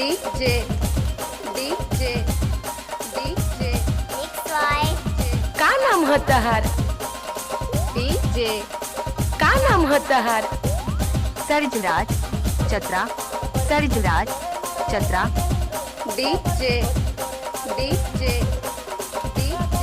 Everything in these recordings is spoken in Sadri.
DJ DJ DJ Mix Y. का नाम ह तहार? डीजे का नाम ह तहार? Sarjuraj Chatra, Sarjuraj Chatra. DJ DJ DJ DJ.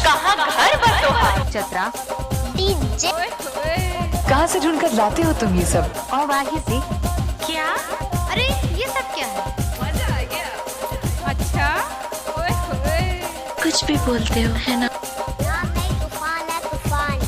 कहाँ घर बा तोहार? चतरा। डीजे। कहाँ से ढूंढ कर लाते हो तुम ये सब? अवाही से। क्या? अरे, ये सब क्या है? मजा आ गया। अच्छा, ओए होए। कुछ भी बोलते हो, है ना? नाम नहीं, तूफान है, तूफान।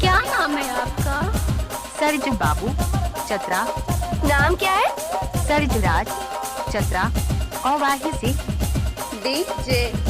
क्या नाम है आपका? सरजू बाबू चतरा। नाम क्या है? सरजुराज चतरा, अवाही से। डीजे।